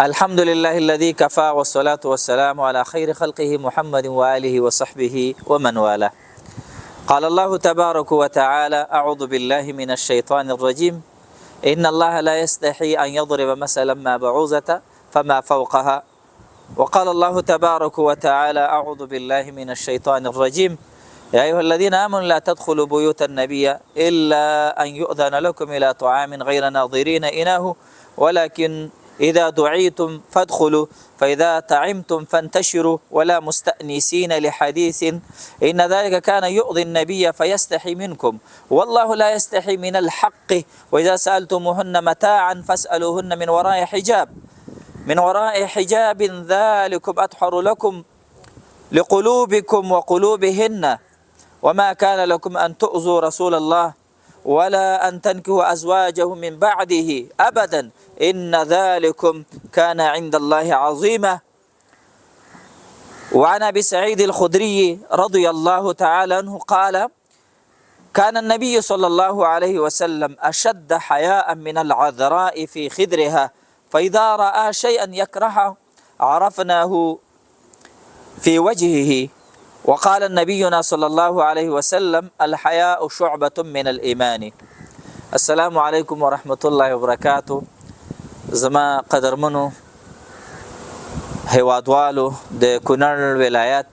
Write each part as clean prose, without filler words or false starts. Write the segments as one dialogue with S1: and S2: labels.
S1: الحمد لله الذي كفى والصلاة والسلام على خير خلقه محمد وآله وصحبه ومن والاه. قال الله تبارك وتعالى: أعوذ بالله من الشيطان الرجيم، إن الله لا يستحي أن يضرب مثلا ما بعوزة فما فوقها. وقال الله تبارك وتعالى: أعوذ بالله من الشيطان الرجيم، يا أيها الذين آمنوا لا تدخلوا بيوت النبي إلا أن يؤذن لكم إلى طعام غير ناظرين إناه، ولكن إذا دعيتم فادخلوا، فإذا طعمتم فانتشروا ولا مستأنسين لحديث، إن ذلك كان يؤذي النبي فيستحي منكم، والله لا يستحي من الحق، وإذا سألتموهن متاعا فاسألوهن من وراء حجاب، من وراء حجاب، ذلكم أطهر لكم لقلوبكم وقلوبهن، وما كان لكم أن تؤذوا رسول الله ولا أن تنكحوا أزواجه من بعده أبدا، إن ذلكم كان عند الله عظيما. وعن أبي سعيد الخدري رضي الله تعالى عنه قال: كان النبي صلى الله عليه وسلم أشد حياء من العذراء في خدرها، فإذا رأى شيئا يكرهه عرفناه في وجهه. وقال نبينا صلى الله عليه وسلم: الحياء شعبة من الإيمان. السلام علیکم ورحمة الله وبرکاته. زما قدرمنو هیوادوالو، د کونړ ولایت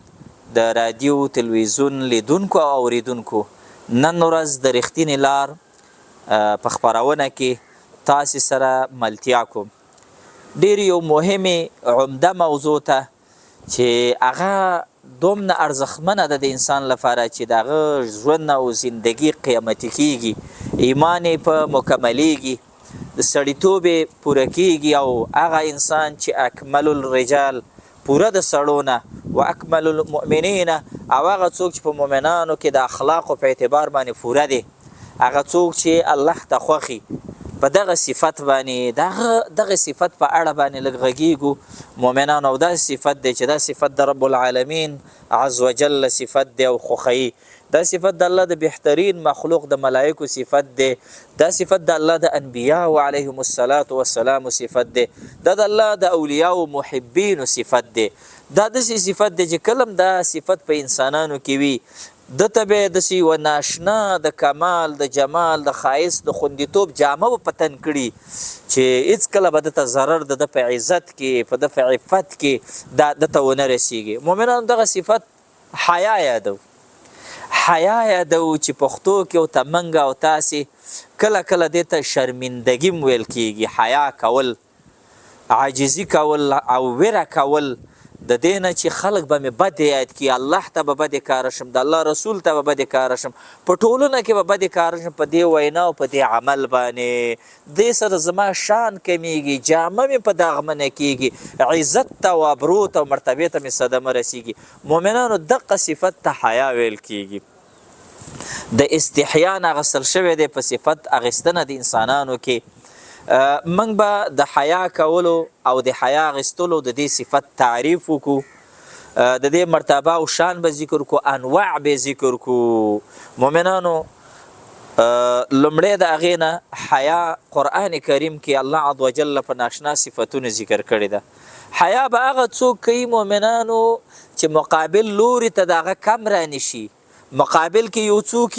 S1: د رادیو تلویزیون لیدونکو او اوریدونکو، نن ورځ د رښتینې لار په خپرونه کې تاسې سره ملتیا کوم ډېر یو مهمې عمده موضوع ته، چې هغه دومره ارزښتمنه ده د انسان لپاره چې د هغه ژوند او زندگی قیمتي کیږي، ایمان یې په مکملیږي، د سړیتوب یې پوره کیږي، او هغه انسان چې اکمل الرجال، پوره د سړو نه، و اکمل المؤمنین، او هغه څوک چې په مؤمنانو کې د اخلاقو په اعتبار باندې پوره دی، هغه څوک چې الله ته خوښي، په دغه صفت باندې، دغه صفت په اړه باندې لږ غږیږو مؤمنانو. او دا صفت دی چې دا صفت د رب العالمین عز وجل صفت دی او خوښوي. دا صفت د الله د بهترین مخلوق د ملائکو صفت دی. دا صفت د الله د انبیاء علیهم الصلاة والسلام صفت دی. دا د الله د اولیاء او محبینو صفت دی. دا داسې صفت دی چې کله دا صفت په انسانانو کې وي، ده ته به داسې یوه ناشنا د کمال، د جمال، د ښایست، د خوندیتوب جامه به په تن کړي چې هېڅکله به ده ته ضرر د ده په عزت کې، په ده په عفت کې دا ده ته ونه رسېږي. مؤمنانو، دغه صفت حیا یادو، حیا یادو چې پښتو کې ورته منګه او تاسې کله کله دې ته شرمندګي هم ویل کېږي. حیا کول، عاجزي کول او ویره کول د دې نه چې خلک به مې بد یاد کړي، الله ته به بد کاره شم، د الله رسول ته به بد کاره شم، په ټولنه کې به بد کاره شم، په دې وینا او په دې عمل باندې دې سره زما شان کمیږي، جامه مې په داغمنه کیږي، عزت ته او ابرو ته او مرتبې ته مې صدمه رسیږي. مؤمنانو، دقه صفت ته حیا ویل کیږي. د استحیا نه اخیستل شوی دی په صفت اخیستنه د انسانانو کې. موږ به د حیا کولو او د حیا اخیستلو د دې صفت تعریف وکړو، د دې مرتبه او شان به ذکر کو، انواع به ذکر کو. مؤمنانو، لومړی د هغې نه حیا قرآن کریم کې الله عز وجل په ناشنا صفتونو ذکر کړې ده. حیا به هغه څوک کوي مؤمنانو چې مقابل لوري ته د هغه کم رانشي. مقابل کې یو څوک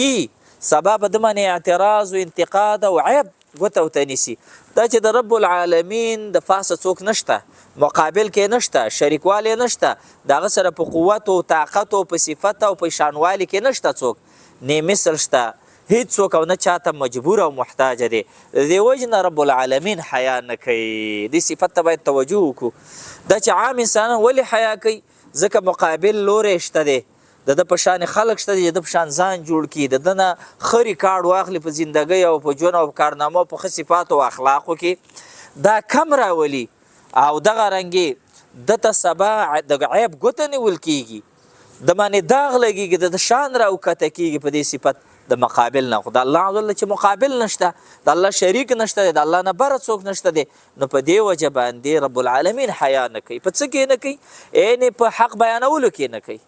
S1: سبا به د باندې اعتراض او انتقاد او عیب ګوته ورته نیسي. دا چې د رب العالمین د پاسه څوک نشته، مقابل کې نشته، شریکوالی نشته، د هغه سره په قوت او طاقت او په صفت او په شانوالي کې نشته څوک، نه مثل شته هیڅ څوک او نه چاته مجبور او محتاج دی. د دې وجې نه رب العالمین حیا نه کوي. دې صفت ته باید توجه وکړو. دا چې عام انسانان ولې حیا کوي؟ ځکه مقابل لوری شته دی، د ده په شان خلک شته دي چې د ده په شان ځان جوړ کړي، د ده نه ښه ریکارډ واخلي په زندګۍ او په ژوند او په کارنامو، په ښه صفاتو او اخلاقو کې دا کم راولي، او دغه رنګې ده ته سبا د عیب ګوته نیول کیږي، د باندې داغ لګیږي، د ده شان راوکته کیږي په دې صفت د مقابل نه. خو د الله عز وجل چې مقابل نشته، د الله شریک نشته دی، د الله نه بره څوک نشته دی، نو په دې وجه باندې رب العالمین حیا نه کوي. په څه کې نه کوي؟ یعنې په حق بیانولو کې نه کوي.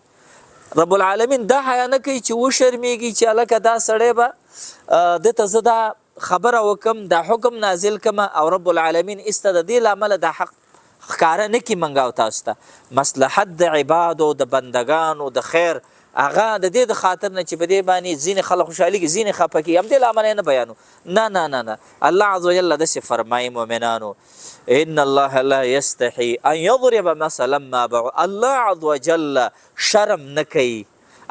S1: رب العالمین دا حیا نه کوي چې وشرمیږي چې هلکه دا سړی به ده ته زه دا خبره وکم، دا حکم نازل کم، او رب العالمین ایسته د دې له امله دا حق ښکاره نه کړي مونږ او تاسو ته مصلحت د عبادو د بندګانو د خیر هغه د دې د خاطر نه چې په دې باندې ځینې خلک خوشحالېږي، ځینې خپه کېږي، همدې له امله یې نه بیانوو. نه نه نه نه، الله عز وجل داسې فرمایي، مؤمنانو، ان الله لا یستحي ان یضرب مثلا ما بعو، الله عز وجل شرم نه کوي،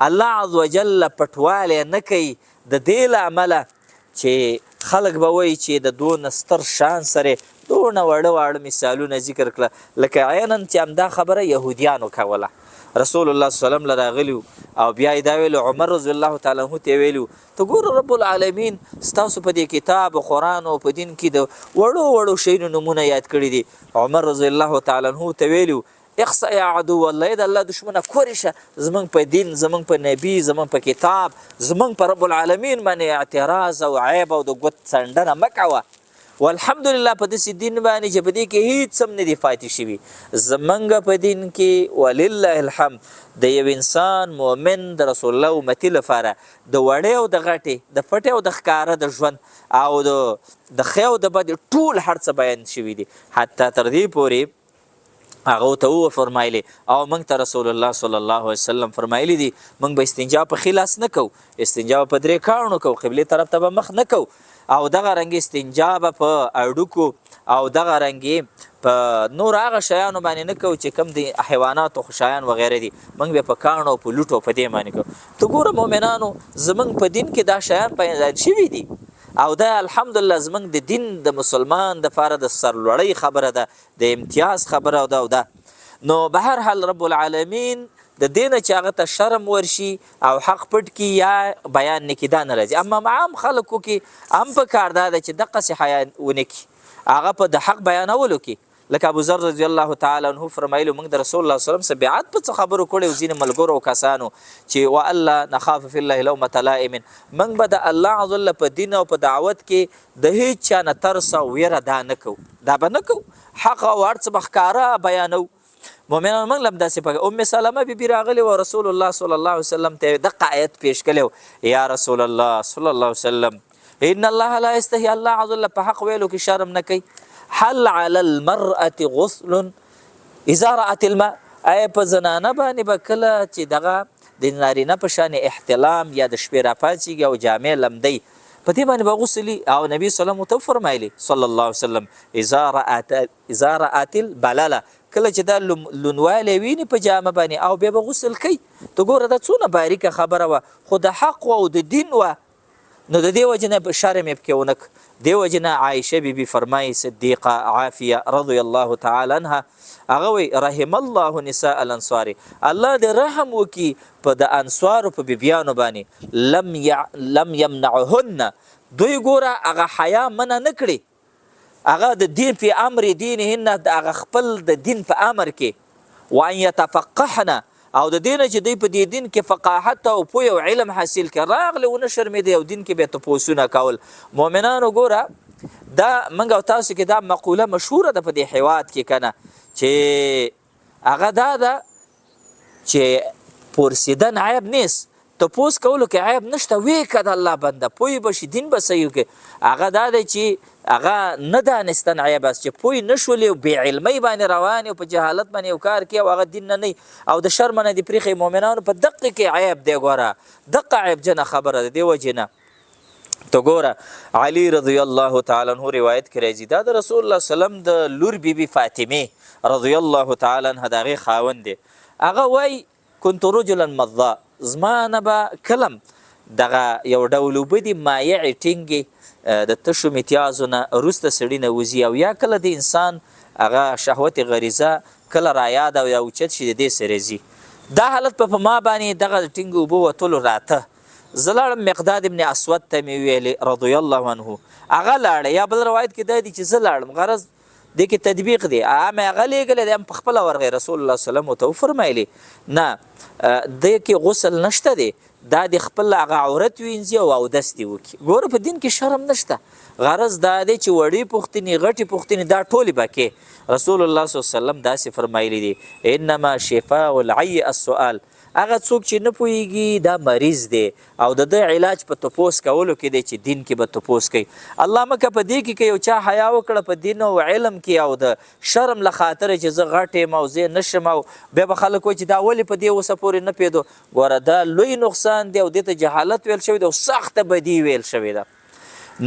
S1: الله عز وجل پټوالی نه کوي، د دې له امله چې خلک به وایي چې د دونه ستر شان سره دونه واړه واړه مثالونه ذکر کړه، لکه عینا چې همدا خبره یهودیانو کوله. رسول الله صلی الله علیه وسلم له راغلي او بیا یې دا ویل، عمر رضی الله تعالی عنه ته یې ویلي، ته ګوره رب العالمین ستاسو په دې کتاب قرآن او په دین کې د وړو وړو شیانو نومونه یاد کړي دي. عمر رضی الله تعالی عنه ته ویلي، اخسأ یا عدو الله، ای د الله دښمنه کورې شه، زمونږ په دین، زمونږ په نبي، زمونږ په کتاب، زمونږ په رب العالمین باندې اعتراض او عیب او د ګوت څنډنه مه کوه. والحمدلله په داسې دین باندې چې په دې کې هیڅ هم نه دي پاتې شوي، زمونږ په دین کې ولله الحمد د یو انسان مؤمن د رسول الله امتي لپاره د وړې او د غټې، د پټې او د ښکاره د ژوند او د ښې او د بدې ټول هر څه بیان شوي دي، حتی تر دې پورې هغه ته و فرمایلی او موږ ته رسول الله صلی الله علیه وسلم فرمایلی دي، موږ به استنجا په ښي لاس نه کوو، استنجا به په درې کاڼو کوو، قبلې طرف ته به مخ نه کوو، او دغه رنګ استنجا به په اډوکو او دغه رنګ په نور هغه شیانو باندې نه کوو چې کوم د حیواناتو خو شیان وغیره دي، موږ به په کاڼو او په لوټو په دې باندې کوو. ته ګوره مؤمنانو، زموږ په دین کې دا شیان پیدا شوي دي او دا الحمدلله زموږ د دین د مسلمان دپاره د سرلوړۍ خبره ده، د امتیاز خبره ده. او ده نو بهر حال رب العالمین د دې نه چې هغه ته شرم ورشي او حق پټ کړي یا بیان نه کړي دا نه راځي. اما عام خلکو کې هم په کار دا ده چې دقسې حیا ونه کړي هغه په د حق بیانولو کې، لکه ابو ذر رضی الله تعالی عنه فرمایلی، موږ د رسول الله صلی الله علیه وسلم سره بیعت په څه خبرو کړی او ځینې ملګرو او کسانو چې والله نخاف فی الله لومة لائم، موږ به د الله عز وجل په دین او په دعوت کې د هیچا نه ترس او ویره دا نه کوو، دا به نه کوو، حق او هر څه به ښکاره بیانوو. مؤمنانو موږ له همداسې په ام سلمه بي بي راغلې وه، رسول الله صلی الله علیه وسلم ته یې دقه آیت پیش کړی و، یا رسول الله صلی الله علیه وسلم ان الله لا یستحي، الله عز وجل په حق ویلو کې شرم نه کوي. هل علی المرأة غسل اذا رأت الماء، آیا په زنانه باندې به کله چې دغه د نارینه په شان احتلام یا د شپې راپاڅېږي او جامې لمدوي په دې باندې به غسل او نبی صلی الله علیه وسلم ورته وفرمایلې صلی الله علیه وسلم اذا رأت اذا رأت البلله، کله چې دا لونوالی ویني په جامه باندې او بیا به غسل کوي. ته ګوره دا څونه باریکه خبره وه، خو د حق او د دین وه، نو د دې وجې نه شرم یې پکې ونه کړ. دې وجې نه عایشه بي بي فرمایي صدیقه عافیه رضی الله تعالی عنها، هغه وایي رحم الله نساء الانصار، الله دې رحم وکړي په د انصارو په بیبیانو باندې، لم لم یمنعهن، دوی ګوره هغه حیا منع نه کړي، هغه د دین فی امر دینهن، د هغه خپل د دین په امر کې، وان یتفقهن، او د دې نه چې دوی په دې دین کې فقاهت او پوهه او علم حاصل کړي، راغلې ونه شرمېدې او دین کې به یې تپوسونه کول. مؤمنانو ګوره دا موږ او تاسو کې دا مقوله مشهوره ده په دې هېواد کې که نه، چې هغه دا ده چې پرسیدن عیب نیست، تپوس کولو کې عیب نشته، وې که د الله بنده پوه به شي، دین به صحیح وکړي. هغه دا دی چې هغه نه دانستن عیب است، چې پوه نه شولې او بې علمۍ باندې روان او په جهالت باندې یو کار کوي او هغه دین نه نه او د شرمه نه دې پرېښی. مؤمنانو په دقه کې عیب دی، ګوره دقه عیبجنه خبره ده. دې وجې نه ته ګوره علی رضی الله تعالی عنه روایت کې راځي، دا د رسول الله صلی الله علیه وسلم د لور بی بی فاطمه رضی الله تعالی عنها د هغې خاوند دی، هغه وایي كنت رجلا مضا، زما نه به کلم دغه یو ډول اوبه دي مایعې ټینګې د تشو متیازو نه وروسته سړي نه وځي، او یا کله د انسان هغه شهوت غریزه کله رایاد او یا اوچت شي د دې سره ځي. دا حالت په ما باندې دغه ټینګو اوبو وتلو راته، زه لاړم مقداد ابن اسود ته مې وویلې رضی الله عنه، هغه لاړی، یا بل روایت کې دا دي چې زه لاړم، غرض دې کې تطبیق دی، هم هغه لېږلی دی هم په خپله ورغی. رسول الله صلی الله علیه وسلم ورته وفرمایلې نه دې کې غسل نشته دی، دا دې خپل هغه عورت وینځي او اودس دې وکړي. ګوره په دین کې شرم نشته، غرض دا دی چې وړې پوښتنې غټې پوښتنې دا ټولې به کې. رسول الله صلی الله علیه وسلم داسې فرمایلی دي انما شفاء العی السؤال، هغه څوک چې نه پوهیږي دا مریض دی او د ده علاج په تپوس کولو کې دی چې دین کې به تپوس کوي. الله مکه په دې کې که یو چا حیا وکړه په دین او علم کې او د شرم له خاطره چې زه غټ یم او زه نه شم او بیا به خلک وایي چې دا ولې په دې اوسه پورې نه پوهېدو، ګوره دا لوی نقصان دی او دې ته جهالت ویل شوی دی او سخته بدي ویل شوې ده.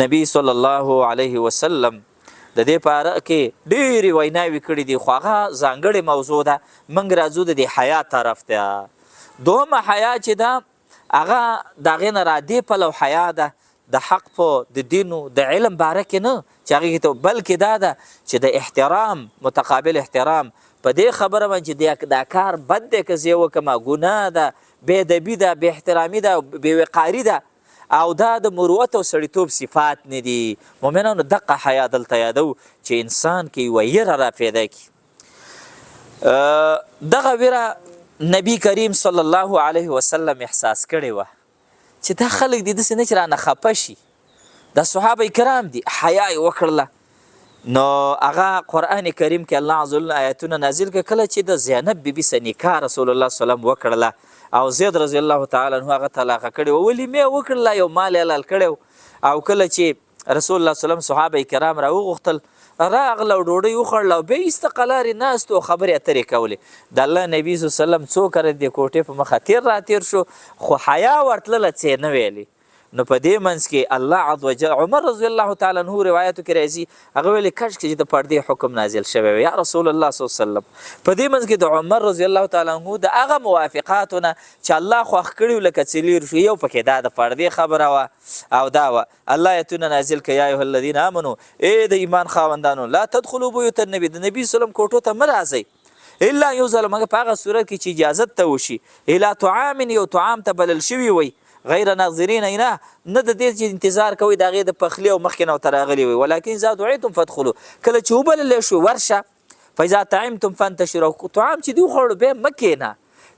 S1: نبی صلی الله علیه وسلم د دې په اړه کې ډېرې ویناوې کړې دي، خو هغه ځانګړې موضوع ده، موږ راځو د دې حیا طرف ته. دوهمه حیا چې ده هغه د هغې نه را دې پلو حیا ده د حق په د دین او د علم باره کې نه چې هغې کې ته، بلکې دا ده چې د احترام، متقابل احترام په دې خبره باندې چې دا کار بد دی که زه یې وکړم، ګناه ده، بې ادبي ده، بې احترامي ده، بې وقاري ده او دا د مروت او سړیتوب صفات نه دي. مؤمنانو دقه حیا دلته یادو چې انسان کې یوه یره را پیدا کړي. دغه ویره نبی کریم صلی الله علیه وسلم احساس کړې وه چې دا خلک دي داسې نه چې رانه خفه شي، دا صحابه کرام دي، حیا یې وکړله. نو هغه قرآن کریم کې الله عز وجل آیتونه نازل کړ کله چې د زینب بیبي سره نکاح رسول الله صلی الله علیه وسلم وکړله او زید رضی الله تعالی عنه هغه طلاقه کړې وه، ولیمې وکړله، یو مال یې حلال کړی او کله چې رسول الله صلی الله علیه وسلم صحابه کرام راوغوښتل، راغله او ډوډۍ وخوړله او بیا ایسته قلارې ناست او خبرې اترې کولې. د الله نبي صلی الله علیه وسلم څو کره د کوټې په مخه تېر راتېر شو، خو حیا ورتلله، څه یې نه ویلې. نو په دې منځ کې الله عز وجل عمر رضی الله تعالی عنه روایتو کې راځي، هغه ویلې کش کې چې د پردې حکم نازل شوی وی یا رسول الله صلی الله علیه وسلم. په دې منځ کې د عمر رضی الله تعالی عنه د هغه موافقاتو نه چې الله خوښ کړي لکه څلیر شو، یو پکې دا د پردې خبره وه او دا وه. الله آیتونه نازل کړه، یا ایها الذین آمنو، ای د ایمان خاوندانو، لا تدخلوا بیوت النبي، د نبی صلی الله علیه وسلم کوټو ته مه راځئ الا یوزل، مګر په هغه صورت کې چې اجازت ته وشي، الی طعام، یو طعام ته بلل شوي وي، غیر ناظرین اینه، نه د دې چې انتظار کوئ د هغې د پخلي او مخکې نه ورته راغلي وي، ولکن اذا دعیتم فادخلوا، کله چې وبلل شو ورشه، فاذا طعمتم فانتشروا، طعام چې دې وخوړلو بیا مه کښېنه،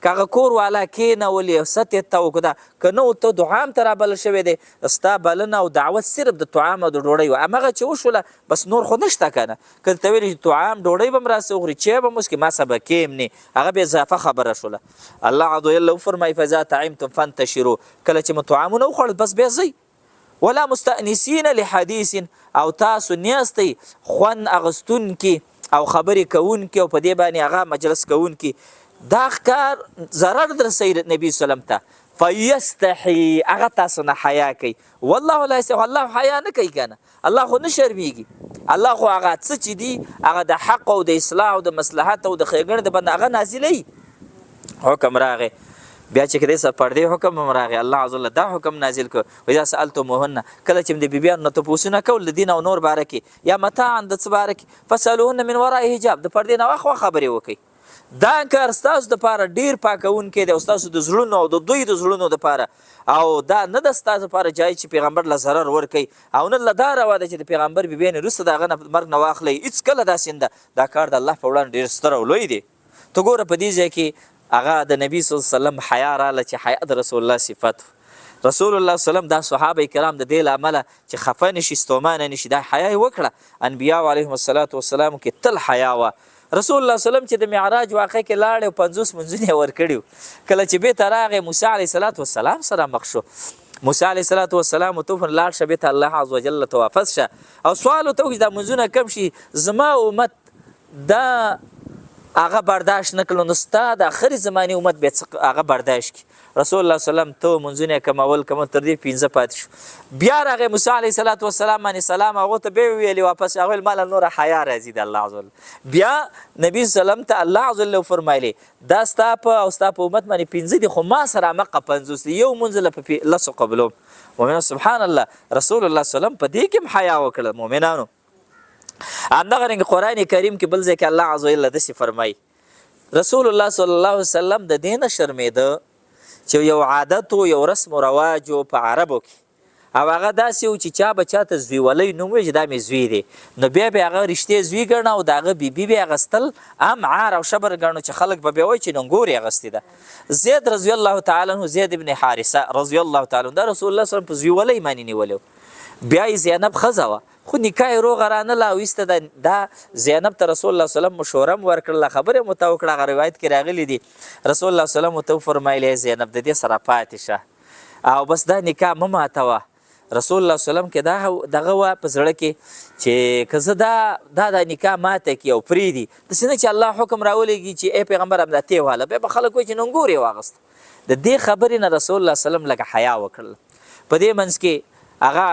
S1: که هغه کور والا کښېنولې او ست یې ته وکړه، که نه ته طعام ته رابلل شوی دی، ستا بلنه او دعوت صرف د طعام او د ډوډۍ وه، همغه چې وشوله بس نور خو نشته که نه، که ته ویلې چې طعام ډوډۍ به هم راسره وخوري، چای به هم وڅښي، ما سره به کښېنې، هغه بیا اضافه خبره شوله. الله عز وجل وفرمایي فاذا طعمتم فانتشروا، کله چې مو طعامونه وخوړل بس بیا ځئ. ولا مستأنسین لحدیث، او تاسو نه یاستئ خوند اغستونکي او خبرې کوونکي او په دې باندې هغه مجلس کوونکي، دا کار ضرر درسوي نبي صلی الله علیه وسلم ته، فیستحي، هغه تاسو نه حیا کوي، والله لا یستحي، الله حیا نه کوي که نه، الله خو نه شرمیږي، الله خو هغه څه چې دي هغه د حق او د اصلاح او د مصلحت او د ښېګڼې د بنده هغه نازلوي. حکم راغی بیا چې کدی سره پردې حکم هم راغی، الله عز وجل دا حکم نازل کړ، واذا سالتموهن، کله چې د بیبیانو نه تپوسونه کول د دین او نور باره کې یا متاعا د څه باره کې، فسالوهن من وراء حجاب، د پردې نه واخوا خبرې وکړئ. دا کار ستاسو دپاره ډېر پاکوونکی دی او ستاسو د زړونو او د دوی د زړونو دپاره، او دا نه ده ستاسو دپاره جایز چې پیغمبر له ضرر ورکوي، او نه له دا روا ده چې د پیغمبر بیبیانې وروسته د هغه نه مرګ نه واخلئ، هېڅکله داسې نه ده. دا کار د الله په وړاندې ډېر ستر او لوی دی. ته ګوره په دې ځای کې هغه د نبی صلی الله علیه وسلم حیا راله چې حیا د رسول الله صفت و. رسول الله صلی الله علیه وسلم دا صحابه کرام د دې له امله چې خفه نه شي، ستومانه نه شي، دا حیا یې وکړه. انبیاء علیهم الصلاة والسلام کې تل حیا وه. رسول الله صلی الله علیه وسلم چې د معراج واقع کې لاړ او 50 منځونه یې ورکړي وو، کله چې بیرته راغی موسی علیه الصلاة والسلام سره مخ شو. موسی علیه الصلاة والسلام ورته وفرمایل لاړ شه بیرته الله عز وجل ته واپس شه او سوال ورته وکړه چې دا منځونه کم شي، زما امت دا هغه برداشت نه کړل، نو ستا د اخري زمانې امت بیا څه هغه برداشت کړي. رسول الله صلی الله علیه وسلم ته منځونه یې کمول کمول تر دې 5 پاتې شو. بیا راغی موسی علیه الصلاة والسلام باندې سلام هغه ته بیا ویلې واپس، هغه ویل ماله نوره حیا راځي د الله عز وجل. بیا نبی صلی الله علیه وسلم ته الله عز وجل وفرمایلې دا ستا په او ستا په امت باندې 5 دي، خو ما سره همقه 50 دي، یو مونځ له په لسو قبلوم. مؤمنان سبحان الله، رسول الله صلی الله علیه وسلم په دې کې هم حیا وکړه مؤمنانو. همدغه رنګ قرآن کریم کې بل ځای کې الله عز وجل داسې فرمایي رسول الله صلی الله علیه وسلم د دې نه شرمېده چې یو عادت و یو رسم و رواج و په عربو کې، او هغه داسې و چې چا به چاته زویولۍ نوم وی چې دا مې زوی دی، نو بیا به هغه رښتیا زوی ګڼه او د هغه بیبي به یې اخیستل هم عار او شبر ګڼو چې خلک به بیا وایي چې ننګور یې اخیستې ده. زید رضی الله تعالی عنه، زید ابن حارثه رضی الله تعالی عنه، دا رسول الله صلی الله علیه وسلم په زویولۍ باندې نیولی و، بیا یې زینب ښځه وه. خو نکاح یې روغه رانه له او ایسته ده. دا زینب ته رسول الله صلی الله علیه وسلم مشوره هم ورکړله، خبرې هم ورته وکړه، هغه روایت کې راغلي دي، رسول الله صلی الله علیه وسلم ورته وفرمایل، ای زینب د دې سره پاتې شه او بس دا نکاح مه ماتوه. رسول الله صلی الله علیه وسلم کې دا دغه وه په زړه کې چې که زه دا دا دا نکاح ماته کړي او پرېږدي، داسې نه چې الله حکم راولېږي چې ای پیغمبر همدا تې واله، بیا به خلک وایي چې ننګور یې واغسته. د دې خبرې نه رسول الله صلی الله علیه وسلم لږه حیا وکړله. په دې منځ کې هغه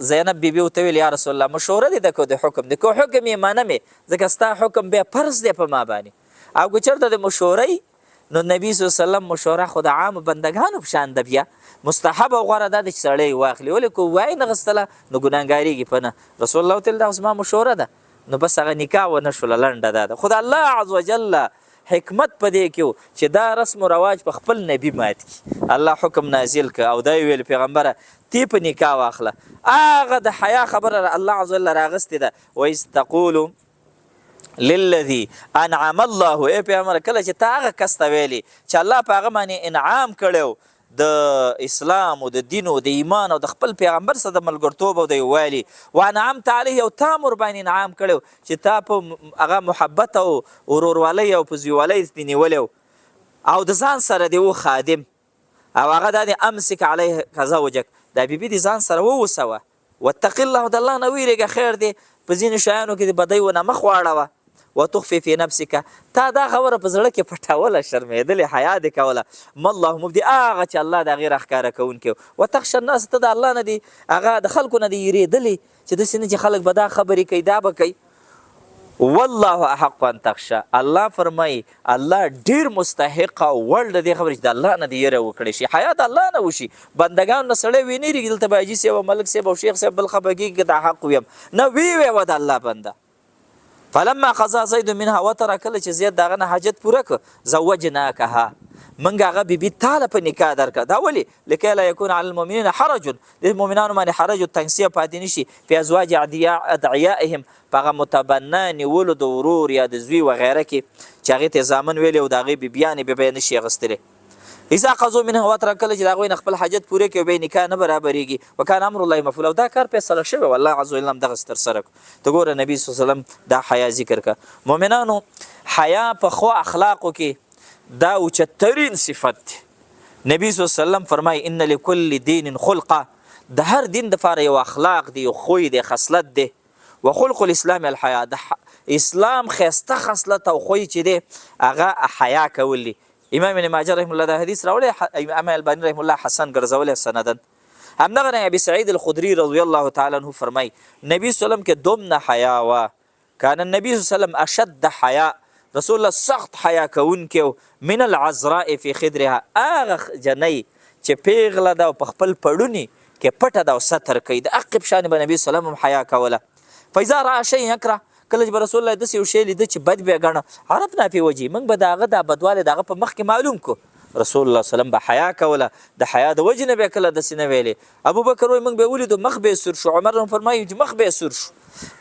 S1: زینب بی بی ورته ویل، یا رسول الله مشوره دې ده که د حکم دی، که حکم یې منم یې، ځکه ستا حکم بیا فرض دی په ما باندې، او که چېرته د مشورې نو نبی صلی الله علیه وسلم مشوره خو د عامو بندګانو په شان ده، بیا مستحب او غوره دا ده چې سړی یې واخلي، ولې که وایې نه غستله نو ګناهګارېږي په نه. رسول الله ورته ویل دا خو زما مشوره ده، نو بس هغه نکاح ونه شوله. لنډه دا ده خو د الله عزوجل حکمت په دې کې و چې دا رسم و رواج په خپل نبي مات کړي. الله حکم نازل کړ او دا یې وویل، پیغمبره تې په نکاح واخله. هغه د حیا خبره الله عزوجل راغستې ده، واذ تقول للذي انعم الله، ای پیغمبره کله چې تا هغه کس ته ویلې چې الله په هغه باندې انعام کړی د اسلام او د دین او د ایمان او د خپل پیغمبر سره د ملګرتوب او د یووالي، وانعمت علیه، او تا هم ورباندې انعام کړی چې تا په هغه محبت او ورورولۍ او په زویوالۍ دې نیولی او د ځان سره دې و خادم، او هغه دا دی امسک علیک زوجک، دا بیبي دې ځان سره ووسوه، واتق الله، او د الله نه ویرېږه، خیر دی په ځینو شیانو کې د بدیو نه مخ واړوه، وتخفي فی نفسک، تا دا خبره په زړه کې پټوله، شرمېدلې، حیا دې کوله، ما الله مبدي، هغه چې الله د هغې راښکاره کوونکی و، وتخشی الناس، ته د الله نه دې هغه د خلکو نه دې یرېدلې چې داسې نه چې خلک به دا خبرې کوي دا به کوي، والله احق ان تخشی، الله فرمایي الله ډیر مستحق او وړ د دې خبرې چې د الله نه دې یره وکړی شي، حیا د الله نه وشي، بندګانو نه سړی وینېرېږي، دلته به حاجي صاحب او ملک صاحب او شیخ صاحب بل خفه کېږي که دا حق ویم، نه ویې ویه د الله بنده. فلما قضا زید منها وطرا، کله چې زید د هغه نه حاجت پوره کړ، زوجناکها، مونږ هغه بیبي تاله په نکاح درکړه. دا ولې؟ لکي لا یکون علی المؤمنین حرج، د مؤمنانو باندې حرج او تنګسیه پاتې نشي، فی ازواج ادعیائهم، په هغه متبنا نیولو د ورور یا د زوی وغیره کې چې هغې ته یې زامن ویلي او د هغې بیبیانې به بیا نشي اخیستلی. اذا قضوا منه وطرا، کله چې د هغوی نه خپل حاجت پوره کړي او بیا یې نکاح نه برابرېږي، وکان امر الله مفعولا، او دا کار فیصله شوی و، الله عزوجل هم دغسې ترسره کړو. ته ګوره نبی صلی الله علیه وسلم دا حیا ذکر کړه. مؤمنانو حیا په ښو اخلاقو کې دا اوچترین صفت دی. نبی صلی الله علیه وسلم فرمایي ان لکل دین خلقا، د هر دین دپاره یو اخلاق دی، یو خوی دی، خصلت دی. وخلق الاسلام الحیا، د اسلام ښایسته خصلت او خوی چې دی هغه حیا کول دي. امام ابن ماجه رحمه الله دا حدیث راوړی، امام الباني رحمه الله حسن ګرځولی سندن. همدغه رنګ ابي سعید الخدري رضی الله تعالی عنه فرمایي نبی صلی الله علیه وسلم کې دومره حیا وه، کان النبی صلی الله علیه وسلم اشد حیا، رسول الله سخت حیا کوونکی و، من العذراء فی خدرها، هغه جنۍ چې پیغله ده او په خپل پړوني کې پټه ده او ستر کوي، د هغې په شان به نبی صلی الله علیه وسلم هم حیا کوله. فاذا رأى شيئا یکره، کله چې به رسول الله داسې یو شی لیده چې بد به یې ګڼه، عرفنا فی وجهه، موږ به د هغه دا بدوالی د هغه په مخ کې معلوم کړو. رسول الله صلی الله علیه وسلم به حیا کوله، د حیا د وجې نه به یې کله داسې نه ویلې. ابوبکر وایي موږ به یې ولیدو مخ به یې سور شو، عمر هم فرمایي چې مخ به یې سور شو،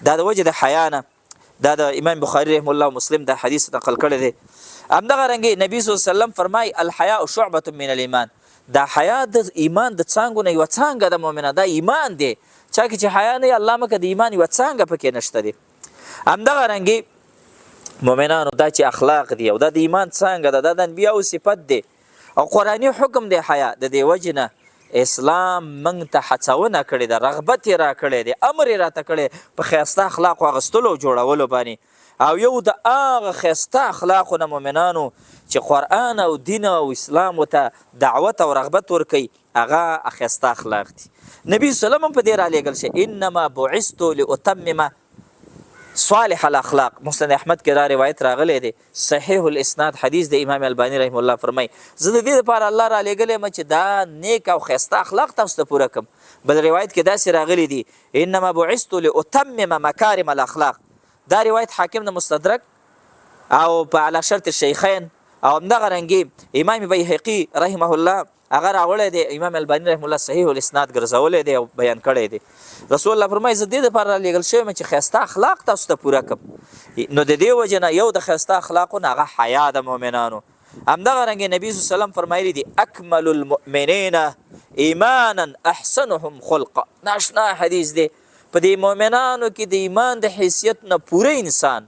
S1: دا د وجې د حیا نه. دا د امام بخاری رحمه الله او مسلم دا حدیث نقل کړی دی. همدغه رنګ نبی صلی الله علیه وسلم فرمایي الحیاء شعبة من الايمان، دا حیا د ایمان د څانګو نه یوه څانګه ده. مؤمنه دا ایمان دی، چا کې چې حیا نه الله مکه د ایمان یوه څانګه پکې نشته دی. همدغه رنګ مؤمنانو دا چې اخلاق دی او دا د ایمان څانګه ده، دا د انبیاو صفت دی او قرآني حکم دی حیا. د دې وجې نه اسلام موږ ته هڅونه کړې ده، رغبت یې راکړی دی، امر یې راته کړی په ښایسته اخلاقو اغوستلو او جوړولو باندې. او یو د هغه ښایسته اخلاقو نه مؤمنانو چې قرآن او دین او اسلام ورته دعوت او رغبت ورکوي هغه ښایسته اخلاق دي. نبي صلی الله علیه وسلم هم په دې رالیږل شوی، انما بعثت لاتمم صالح الاخلاق. مسند احمد کې دا روایت راغلی دی، صحیح الاسناد حدیث دی. امام البانی رحمه الله فرمایي زه د دې لپاره الله را لېږلی یم چې دا نیک او ښایسته اخلاق تاسو ته پوره کړم. بل روایت کې داسې راغلي دي انما بعثت لاتمم مکارم الاخلاق. دا روایت حاکم د مستدرک او په علی شرط الشیخین او همدغه رنګې امام بیهقي رحمه الله هغه راوړی دی، امام الباني رحمه الله صحیح الاسناد ګرځولی دی او بیان کړی دی. رسول الله فرمایي زه دې لپاره رالیږل شوی یم چې ښایسته اخلاق تاسو ته پوره کړم. نو د دې وجې نه یو د ښایسته اخلاقو نه هغه حیا ده مؤمنانو. همدغه رنګ نبی صلی الله علیه وسلم فرمایلی دي اکمل المؤمنین ایمانا احسنهم خلقا. ناشنا حدیث دی. په دې مؤمنانو کې د ایمان د حیثیت نه پوره انسان،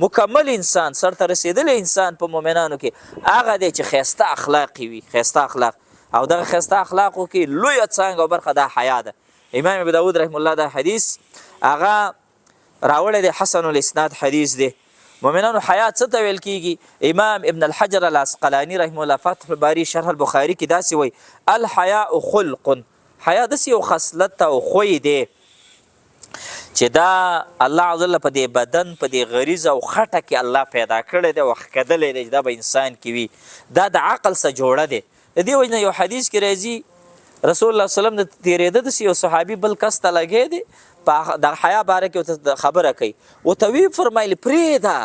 S1: مکمل انسان، سرته رسېدلی انسان په مؤمنانو کې هغه دی چې ښایسته اخلاق یې وي، ښایسته اخلاق. او دغه ښایسته اخلاقو کې لویه څانګه او برخه دا حیا ده. امام ابو داود رحم الله دا حدیث هغه راوړی دی، حسن الاسناد حدیث دی. مؤمنانو حیا څه ته ویل کیږي؟ امام ابن الحجر العسقلاني رحمه الله فتح الباري شرح البخاري کې داسې وایي، الحیاء خلق، حیا داسې یو خصلت او خوی دی چې دا الله عز وجل په دې بدن، په دې غریزه او خټه کې الله پیدا کړی دی او ښکدلی دی چې دا به انسان کې وي. دا د عقل څخه جوړه دی. د دې وجې نه یو حدیث کې راځي، رسول الله صلی الله علیه وسلم د تېرېده داسې یو صحابي بل کس ته لګی دی، په د حیا باره کې ورته خبره کوي، ورته ویې فرمایل پرېږده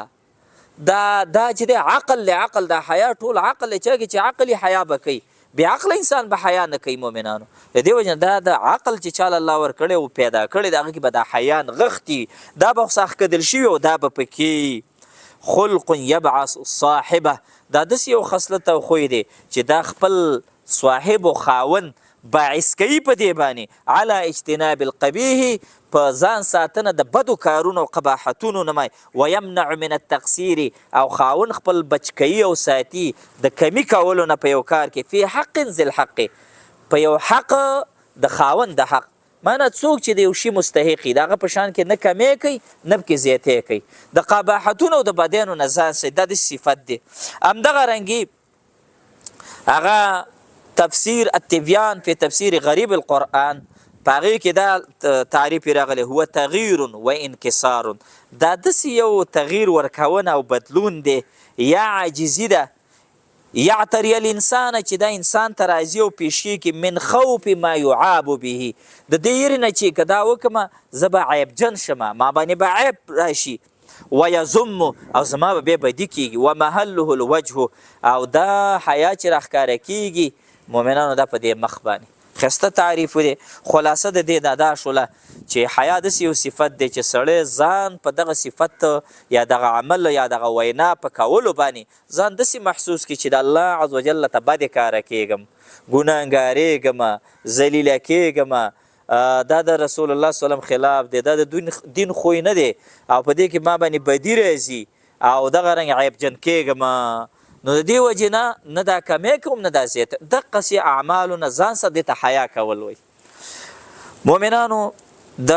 S1: دا دا چې دی عقل دی، عقل دا حیا ټول عقل دی، چا کې چې عقل وي حیا به کوي، بې عقله انسان به حیا نه کوي. مؤمنانو د دې وجې نه دا د عقل چې چاله الله ورکړی او پیدا کړی د هغه کې به دا حیا نغښتې وي، دا به خو ښکدل شوي او دا به پکې خلق یبعث صاحبه، دا داسې یو خصلت او خوی دی چې دا خپل صاحب او خاوند باعث کوي په دې باندې علی اجتناب القبیح، په ځان ساتنه د بدو کارونو او قباحتونو نه مای، ویمنع من التقصیر، او خاوند خپل بچ کوي او ساتي د کمي کولو نه په یو کار کې، فی حق ذی الحق، په یو حق د خاوند د حق، معنی څوک چې د یو شي مستحق وي د هغه په شان کې نه کمی کوي نه پکې زیاتی کوي، د قباحتونو او د بدیانو نه ځان ساتي، دا داسې صفت دی. همدغه رنګي هغه تفسیر التبیان فی تفسیر غریب القرآن په هغې کې دا تعریف راغلی، هو تغییر و انکسار، دا داسې یو تغییر ورکونه او بدلون دی یا عاجزي ده، یعتری الانسان، چې دا انسان ته راځي او پېښېږي، من خوف ما یعاب به، د دې یرې نه چې که دا وکړم زه به عیبجن شم، ما باندې به عیب راشي، ویضم، او زما به بیا بدي کېږي، ومحله الوجه، او دا حیا چې راښکاره کېږي مؤمنانو دا په دې مخ باندې. ښایسته تعریف دی. خلاصه د دې دا شوله چې حیا داسې یو صفت دی چې سړی ځان په دغه صفت یا دغه عمل یا دغه وینا په کولو باندې ځان داسې محسوس کړي چې د الله عز وجل ته بد کاره کېږم، ګناهګارېږم، ذلیله کېږم، دا د رسول الله صلی الله علیه وسلم خلاف دی، دا د دین خوی نه دی او په دې کې ما باندې بدي راځي او دغه رنګ عیبجن کېږم، نو د دې وجې نه نه دا کمی کوم نه دا زیات، دقسې اعمالو نه ځان سره دې ته حیا کول وایي. مؤمنانو د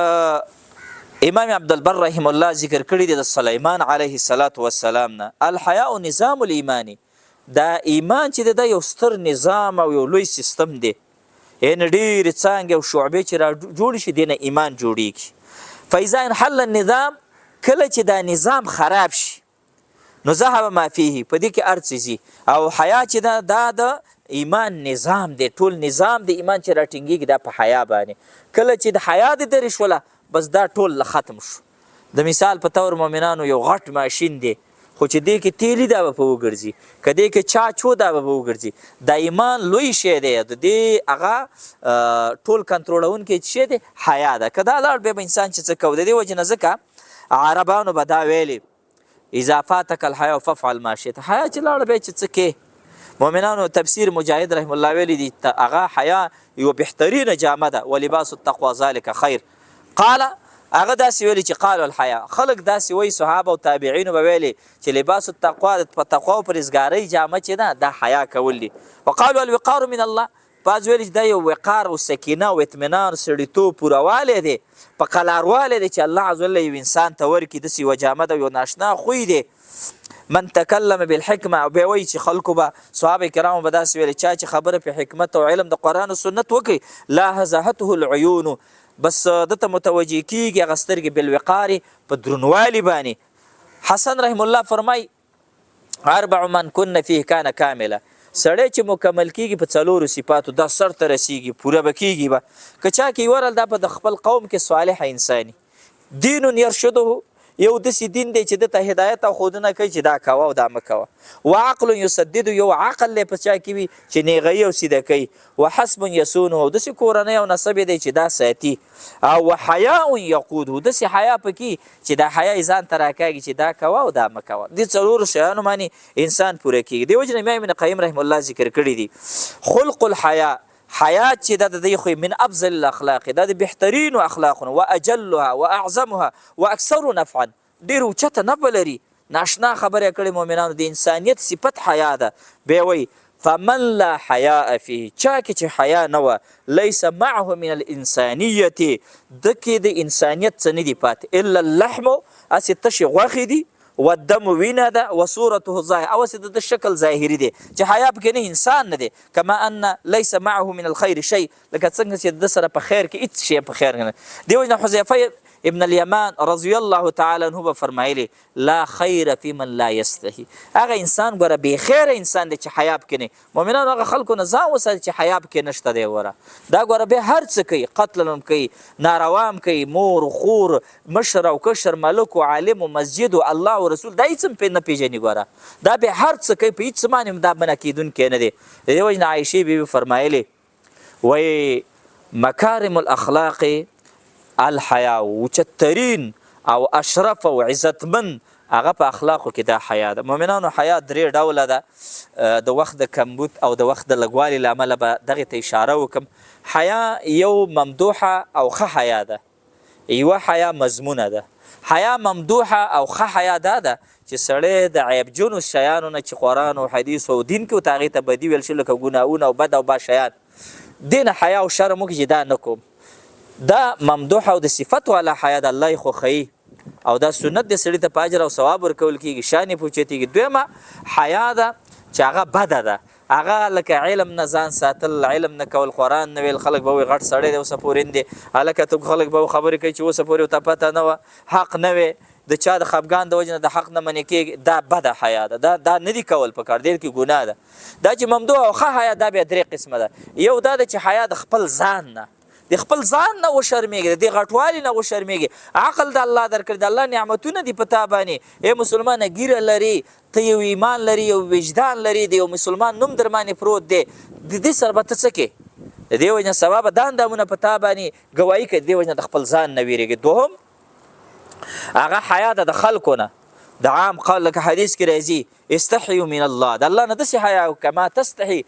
S1: امام عبدالبر رحم الله ذکر کړی دی د سلیمان علیه الصلاة والسلام نه، الحیاء نظام الایمان، دا ایمان چې دی دا یو ستر نظام او یو لوی سیستم دی، یعنی ډېرې څانګې او شعبې چې را جوړې شي دې نه ایمان جوړیږي. فاذا انحل النظام، کله چې دا نظام خراب شي نو ذهب ما فيه، په دې کې هر څه ځي. او حیا چې ده دا د ایمان نظام دی، ټول نظام د ایمان چې راټینګېږي دا په حیا باندې. کله چې د حیا دې درې شوله بس دا ټول ختم شو. د مثال په طور مؤمنانو یو غټ ماشین دی، خو چې دې کې تیلی دا به په وګرځي، که دې کې چا چو دا به په وګرځي. دا ایمان لوی شی دی، د دې هغه ټول کنټرولونکی شی دی حیا ده. که دا لاړ بیا به انسان چې څه کوي، د دې وجې نه ځکه عربانو به دا ویلي اذا فاتک الحیا فافعل ما شئت، حیا چې لاړه بیا چې څه کې. مؤمنانو تفسیر مجاهد رحم الله ویلي دي هغه حیا یو بهترینه جامه ده، ولباس التقوا ذلک خیر. قال هغه داسې ویلي چې قالوا الحیا، خلک داسې وایي، صحابه او تابعینو به ویلي چې لباس التقوا په تقوا او پرهېزګارۍ جامه چې ده دا حیا کول دي. وقالوا الوقار من الله، بعض ویلي چې دا یو وقار او سکینه او اطمینان سړیتوب پورهوالی دی، په قلاروالی دی چې الله عز وجل یو انسان ته ورکړي، داسې یوه جامه ده، یو ناشنا خوی دی. من تکلم بالحکمه، او بیا وایي چې خلکو به صحابه کرامو به داسې ویلي چا چې خبره په حکمت او علم د قرآن او سنت وکړي لا هزهته العیون، بس ده ته متوجه کیږي هغه سترګې بالوقار په درونوالي باندې. حسن رحم الله فرمایي اربع من کن فيه کان کاملا، سړی چې مکمل کیږي په څلورو صفاتو دا سر ته رسیږي، پوره به کیږي به. که چا کې یوه دا په د خپل قوم کې صالح انساني دین یرشده، یو داسې دین دی چې ده ته هدایت او ښودنه کوي چې دا کوه او دا مه کوه. وعقل یسدد، یو عقل دی په چا کې وي چې نیغوي او سیده کوي. وحسب یصونه، او داسې کورنۍ او نسب دی چې دا ساتي. او وحیاء یقوده، داسې حیا پکې چې دا حیا یې ځان ته راکاږي چې دا کوه او دا مه کوه. دې څلورو شیانو باندې انسان پوره کېږي. دې وجې نه امام ابن قیم رحمه الله ذکر کړي دي خلق الحیا، حیا چې ده د دې خو من افضل الاخلاق، دا د بهترینو اخلاقونو، واجلها واعظمها واکثر نفعا، ډېر اوچته نفع لري. ناشنا خبره یې کړې مؤمنانو، د انسانیت صفت حیا ده. بیا وایي فمن لا حیاء فیه، چا کې چې حیا نه وه، لیس معه من الانسانیة، ده کې د انسانیت څه نه دي پاتې، الا اللحم، هسې تشې غوښې دي، والدم وینه ده، وصورته الظاهر، او هسې د ده شکل ظاهري دی، چې حیا پکې نه، انسان نه دی. کما ان لیس معه من الخیر شیء، لکه څنګه چې د ده سره په خیر کې هیڅ شی په خیر نه. دې وجې نه حذیفه ابن الیمان رضی الله تعالی عنه به فرمایلی لا خیر فی من لا یستحی، هغه انسان ګوره بې خیره انسان دی چې حیا پکې نه. مؤمنانو هغه خلکو نه ځان وساتي چې حیا پکې نشته دی. ګوره دا ګوره بیا هر څه کوي، قتل هم کوي، ناروا هم کوي، مور خور مشر او کشر، ملک او عالم او مسجد او الله او رسول، دا هیڅ هم نه پیژني. ګوره دا بیا هر څه کوي، په هیڅ باندې هم دا منع کېدونکی نه دی. د دې وجې نه عایشې بي بي فرمایلې وایي مکارم الاخلاق الحیا، اوچترین او اشرف او عزتمن هغه په اخلاقو کې دا حیا ده. مؤمنانو حیا درې ډوله ده، د وخت د کمبود او د وخت د لږوالي له امله به دغې ته اشاره وکړم. حیا یو ممدوحه او ښه حیا ده، یوه حیا مضمونه ده. حیا ممدوحه او ښه حیا دا ده چې سړی د عیبجنو شیانو نه چې قرآن او حدیث او دین کې ورته هغې ته بدي ویل شوي لکه ګناهونه او بد او بد شیان، دې نه حیا او شرم وکړي چې دا نه کوم، دا ممدوحه او د صفت والا حیا ده، الله یې خوښوي او دا سنت دی، سړي ته په اجر او ثواب ورکول کېږي، شان یې په اوچتېږي. دویمه حیا ده چې هغه بده ده، هغه لکه علم نه ځان ساتل، علم نه کول، قرآن نه ویل، خلک به وایي غټ سړی دی اوسه پورې دی، هلکه ته خلک به خبرې کوي چې اوسه پورې ورته پته نه وه، حق نه وی، د چا د خفګان د وجې نه د حق نه منې کېږي، دا بده حیا ده، دا دا نه دي کول پکار، دې کې ګناه ده. دا چې ممدوح او ښه حیا دا بیا درې قسمه ده. یو دا ده چې حیا د خپل ځان نه، د خپل ځان نه وشرمېږي، د دې غټوالي نه وشرمېږي، عقل د الله درکړي، د الله نعمتونه دي په تا باندې، ای مسلمانه ږیره لري، ته یو ایمان لري، یو وجدان لري، د یو مسلمان نوم در باندې پروت دی، د دې سره به ته څه کې؟ د دې وجې نه سبا به دا اندامونه په تا باندې ګواهي کوي، د دې وجې نه د خپل ځان نه وېرېږي. دوهم هغه حیا ده د خلکو نه، د عام قول لکه حدیث کې راځي استحیو من الله، د الله نه داسې حیا وکړه ما تستحي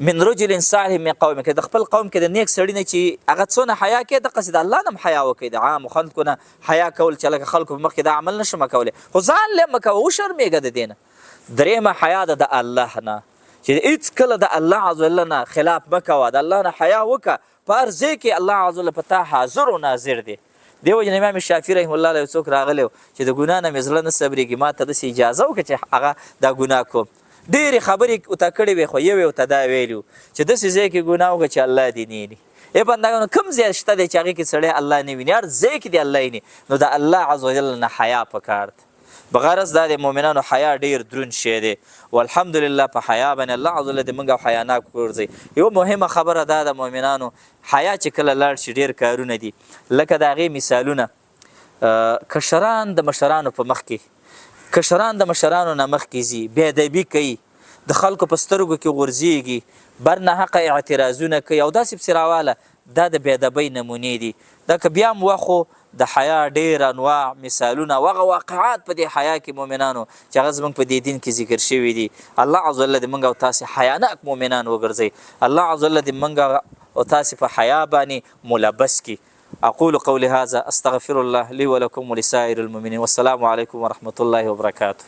S1: من رجل صالح من قومک، د خپل قوم کې د نیک سړي نه چې هغه څونه حیا کوي دقسې د الله نه هم حیا وکړي. د عامو خلکو نه حیا کول چې لکه خلکو په مخ کې دا عمل نه شم کولی، خو ځان له مه کوه، وشرمېږه د دې نه. درېیمه حیا ده د الله نه، چې هېڅکله د الله عز وجل نه خلاف مه کوه، د الله نه حیا وکړه، په هر ځای کې الله عز وجل په تا حاضر او ناظر دی. دې وجې نه امام شافعي رحمه الله له یو څوک راغلی و چې د ګناه نه مې زړه نه صبرېږي، ما ته داسې اجازه وکړه چې هغه دا ګناه کوم. ډېرې خبرې ورته کړې وې، خو یو یې ورته دا ویلي وو چې داسې ځای کې ګناه وکړه چې الله دې نه ویني. ای بندګانو، کوم ځای شته دی چې هغې کې سړی الله نه ویني؟ هر ځای کې دې الله ویني. نو د الله عز وجل نه حیا پکار ده. بغرض دا دی مؤمنانو حیا ډېر دروند شی دی، والحمدلله په حیا باندې الله عز وجل دې موږ او حیاناک وګرځوي. یوه مهمه خبره دا ده مؤمنانو، حیا چې کله لاړ شي ډېر کارونه دي، لکه د هغې مثالونه، کشران د مشرانو په مخ کې، کشران د مشرانو نه مخکې ځي، بې ادبي کوي، د خلکو په سترګو کې غورځېږي، بر ناحقه اعتراضونه کوي او داسې پسې راواله، دا د بې ادبۍ نمونې دي. دا که بیا هم وه خو د حیا ډېر انواع، مثالونه او هغه واقعات په دې حیا کې مؤمنانو چې هغه زموږ په دې دین کې ذکر شوي دي. الله عز وجل دې موږ او تاسې حیاناک مؤمنان وګرځوي. الله عز وجل دې موږ او تاسې په حیا باندې ملبس کړي. اقول قولي هذا استغفر الله لي ولكم ولسائر المؤمنين والسلام عليكم ورحمة الله وبركاته.